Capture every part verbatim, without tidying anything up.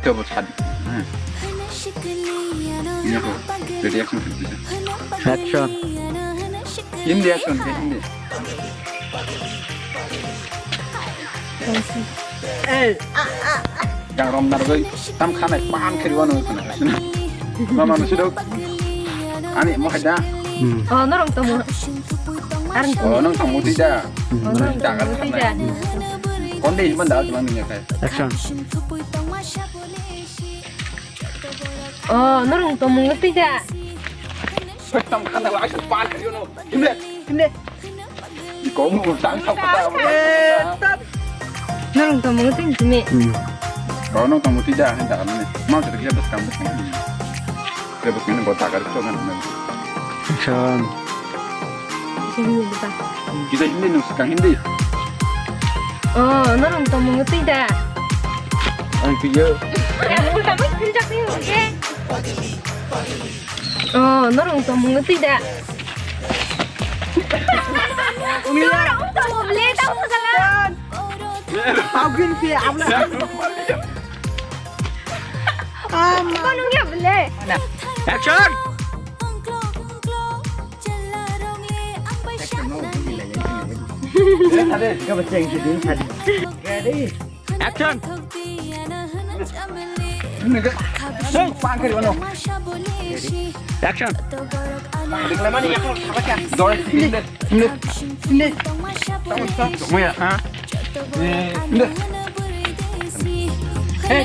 Coba sadi. Ini aku. Jadi action. Action. Hindi action, Hindi. Eh, yang rom nargoi tam khanai pan khiri wano khana. Mama no sidok. Ani mo haida. Oh, norong tomo. Arang tomo. Oh, nang tomo tida. Oh, norong tomo tida. Konde ilman da tulang ni kai. Action. Oh, norong tomo tida. Tam khanai wa action pan khiri wano. Himle, himle. Iko mo tang thok kata. Eh, tap. Norong tomo tida ni. Kau nang tomo tida, henda kami ni. Mau jadi dia beskam beskam. Dia beskam ni buat takar itu kan. Action. Sini buka. Kita Hindi nus kang Hindi. Oh, norong tomo tida. Ang piye. Yang kamu kerja ni oke. Oh, norong tomo tida. Norong tomo ble tau sala. Tau gin pi abla. Ama. Kau nunggu ble. Action. Ready? Action. Action. Hey,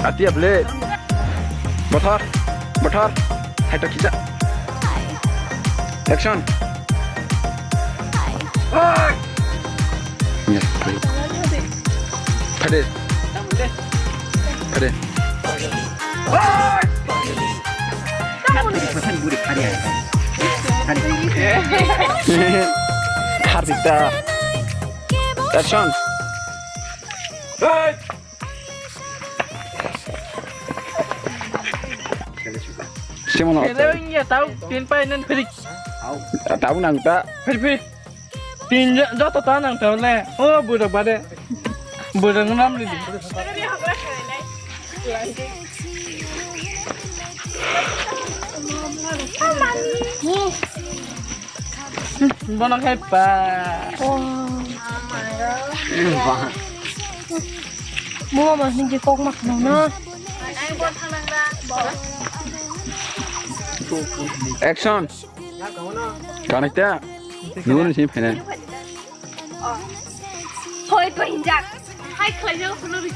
Atia ble. Bothor. Bothor. Hai to kisa. Action. Phade. Phade. Hardik ta. Action. Simono. Kede wngya tau tin pai nan phiri. Tau nang ta. Phiri phiri. Tin ja-, joto ta nang tau le. O burok bade. Burok nam li. Bono khai pa. Bunga mas ni kok mak no na. Action. Kanai ta. Nunu si phene. Hoi to hinjak. Hai khlai jao khunu ri.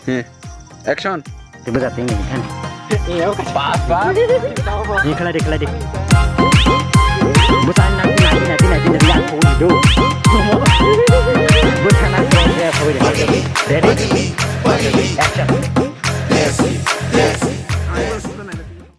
He. Action. Tiba jati ni kan. Pas, pas. Ni khlai di, khlai di. Busan nanti, nanti, nanti, nanti, nanti, aku itu. Busan nanti, nanti, aku itu. Ready? Action.